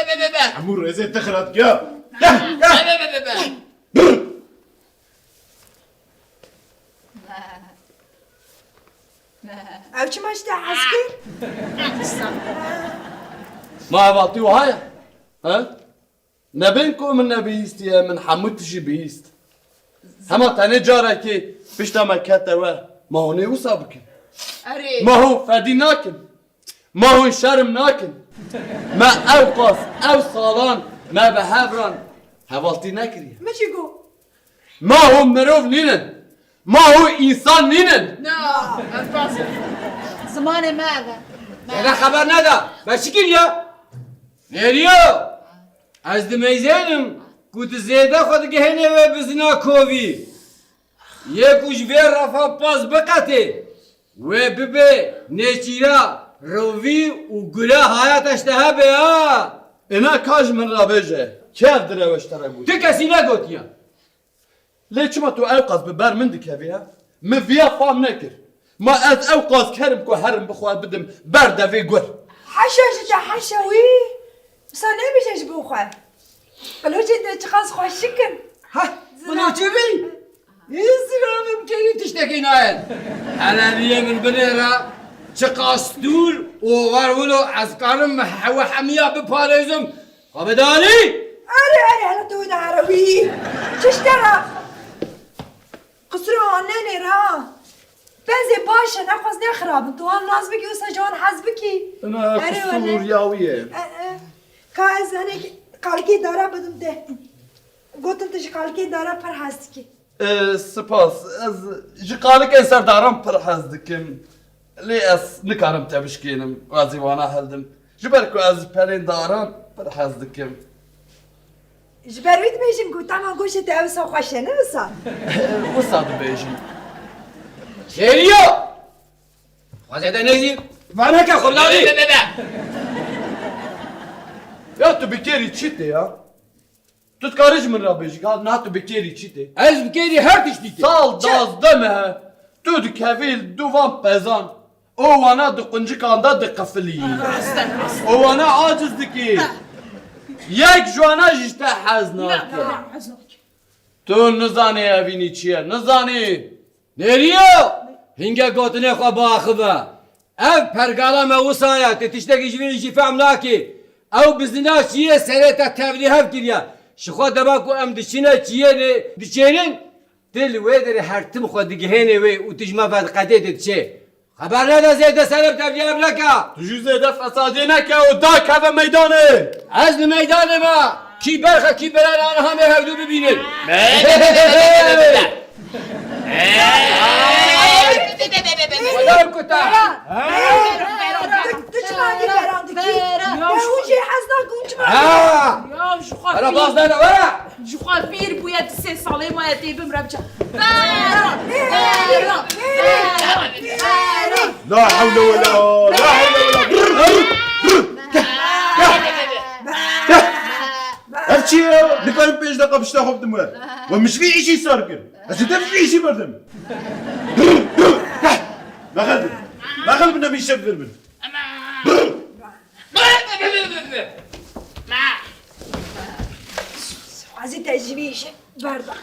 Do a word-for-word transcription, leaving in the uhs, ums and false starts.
be, be, be, be. Hemû rêzê te xirab dikiya. Gel, gel. Be, be, be, be, be. Ew çima ji te hez kir? Ma hevaltî wiha ye? He? Nebên ku min nebihîstiye, min hemû tişt jî bihîst. Hema tenê carekê pişta me kete we, ma hûn ê wisa bikin? Erê. Ma hûn fedî nakin. Ma hûn şerm nakin. Me ew qas, ew salan me bi hev re hevaltî nekiriye. Min jî got. Ma hûn mirov nînin. Ma hûn însan nînin. Na, ez baş im. Zimanê me ev e. Zêde xeber neda. Me çi kiriye? Nêriyo. Ez dimeyzênim ku tu zêde xwe digihênê wê bizina kovî. Yê ku ji vê refa pez biqetê, wê bibe nêçîra rovî û gure hayata ji te hebe ha. Êna ka ji min re bêje, kê ev dire we ji te re gotiye? Tu kesî negotiye. Lê çima tu ew qas bi ber min dikevî he? Min viya fam nekir. Ma ez ew qas kerim ku herim bi xwe bidim ber devê gur. Heşa ji te heşa wî. Wisa nebêje ji bo xwe. Qilocên te çiqas xweşik in. Ha, qilocê wî? Ê ziravim kêrî tiştekî nayên. Hele viyê min binêre, çiqas stûr û war wilo ez karim hewe hemiya biparêzim. Xwe bidanî? Erê, erê, hele tu wê de here wî. Çi ji te re? Qisura wan nenêre ha. Pezê baş e, nexwaz nexirabin. Tu wan nas bikî, wisa ji wan hez bikî. Ina qisûr ya wî ye. E, e. Ka ez hinek qalikê dara bidim te. Gotin tu ji qalikê dara pir hez dikî. E, spas. Ez ji qalikên ser daran pir hez dikim. Lê ez nikarim te bişkênim, ez ê wana hildim. Ji ber ku ez ji pelên daran pir hez dikim. Ji ber wî dibêjin ku tema goşê te ewsa xweş e, ne wisa? Wisa dibêjin. Şêriyo! Xwezê te nêzî, vaneke xwe bidanî. Be, be, be, be. Ya tu bi kêrî çi tê ya? Tu dikarî ji min re bêjî, ka na tu bi kêrî çi tê? Ez bi kêrî her tiştî tê. Sal çi? Dazdeh me, tu dikevî li du van pezan. Û wana di quncikan de diqifilî. Rast e, rast e. Û wana aciz dikî. Yek ji wana jî ji te hez nake. Na, na, hez nake. Tu nizanî evînî çi ye, nizanî. Nêriyo! Hinge gotinê xwe biaxive. Ev pergala me wisa ye, tu tiştekî ji vî jî fehm nakî. Ew bizina çiyê serê te tevlî hev kiriye. Ji xwe dema ku em diçine çiyê lê diçêrin, tu li wê derê her tim xwe digihênê wê û tu ji me vediqetê tu diçê. Heber nede zêde serê bi tevliya ev neke. Tu jî zêde fesadê neke û dakeve meydanê. Ez li meydanê me. Kî berxe kî bere aniha me hevdû bibînin. Xwedayê kuta. Tu çima dî beran dikî? Ya hûn jê hez nakin çima? Ha! Ya ji xwe Were baz dene were. Ji xwe pîr bûye, tu sê salê maye tê bimre biçe. Bera! Bera! Bera! La hewle wela, la hewle wela. Brr, brr, brr. Gel, gel. Gel. Ev çi ye? Nikarim pênc deqa pişta xwe bidim we. We min ji vî îşî sar kir. Ez ê te vî îşî berdim. Brr, brr. Gel. Mexel bin. Mexel bin, em îşev vir bin. Brr. Ez ê te ji vî îşê berda.